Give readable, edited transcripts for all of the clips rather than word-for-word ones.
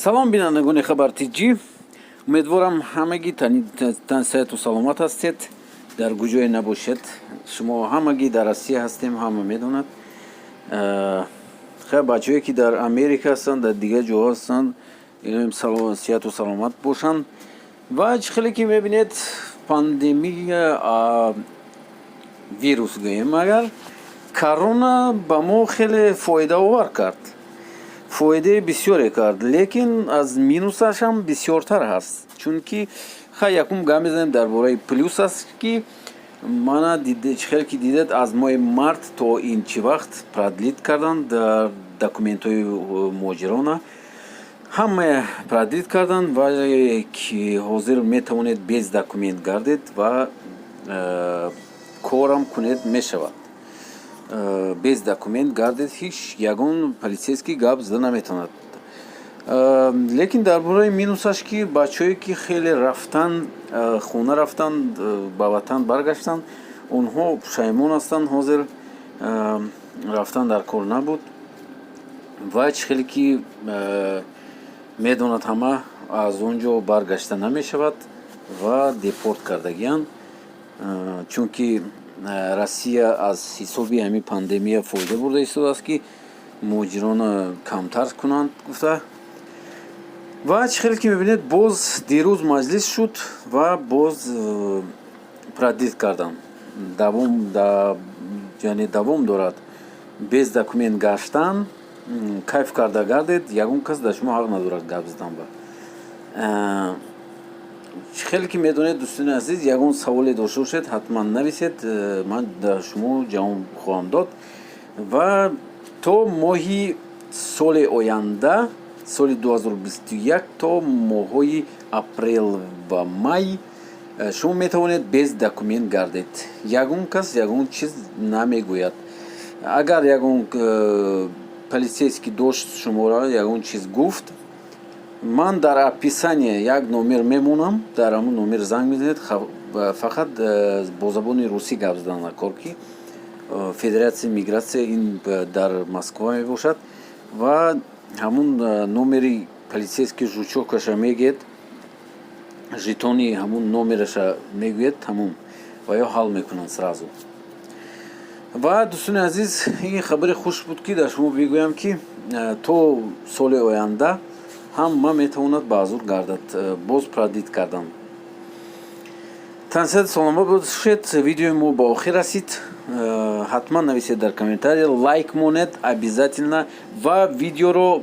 Салом, бинандагони Хабар Тҷ. Умедворам, ҳамагӣ тансиҳату саломат ҳастед, дар куҷое набошед. Шумо ҳамагӣ дар Россия ҳастем, ҳама медонад. Хеле бачаҳое, ки дар Америка ҳастанд, дар дигар ҷоҳо ҳастанд, илоҳим, сиҳату саломат бошанд. Ва чӣ хеле ки мебинед, пандемия, вирус гӯем, агар корона ба мо хеле фоидаовар кард, фоидаи бисёре кард, лекин аз минусаш ҳам бисёртар ҳаст. Чунки хай, якум гап мезанем дар бораи плюс аст, ки мана чӣ хеле ки дидед, аз моҳи март то ин чӣ вақт продлить карданд дар документҳои муҳоҷирона, ҳама продлить карданд ва ки ҳозир метавонед без документ гардед ва корам кунед, мешавад. Без документ гардед, ҳеҷ ягон полицейский гап зада наметавонад. Лекин дар бораи минусаш, ки бачаҳое, ки хеле рафтан, хона рафтанд, ба ватан баргаштанд, онҳо пушаймон ҳастанд. Ҳозир рафтан дар кор набуд. Ва чӣ хеле ки медонад ҳама, аз он ҷо баргашта намешавад ва депорт кардагиянд, чунки Россия аз ҳисоби ҳамин пандемия фоида бурда истодааст, ки муҳоҷирона камтар кунанд гуфта. Ва чӣ хеле ки мебинед, боз дирӯз маҷлис шуд ва боз продлить карданд, давом, яъне давом дорад без документ гаштан. Кайф карда гардед, ягон кас дар шумо ҳақ надорад гап задан. Ба чӣ хеле ки медонед, дӯстони азиз, ягон саволе дошта бошед, ҳатман нависед, ман дар шумо ҷавоб хоҳам дод. Ва то моҳи соли оянда, соли 2021, то моҳҳои апрел ва май шумо метавонед без документ гардед, ягон кас ягон чиз намегӯяд. Агар ягон полицейский дошт, шуморо ягон чиз гуфт, ман дар описание як номер мемонам, дар ҳамон номер занг мезанед. Фақат бо забони русӣ гап задан накор, ки Федератсияи мигратсия ин дар Москва мебошад. Ва ҳамун номери полицейский жучокаша мегӯед, жетони ҳамун номераша мегӯед, тамом, ва ё ҳал мекунанд сразу. Ва, дӯстони азиз, ин хабари хуш буд, ки дар шумо бигӯям, ки то соли оянда ҳама метавонад ба ҳузур гардад, боз продлить кардан. Тансиҳати саломат бошед. Видеои мо ба охир расид. Ҳатман нависед дар комментария, лайк монед обязательно ва видеоро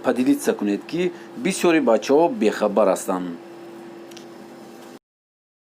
поделиться кунед, ки бисёри бачаҳо бехабар ҳастанд.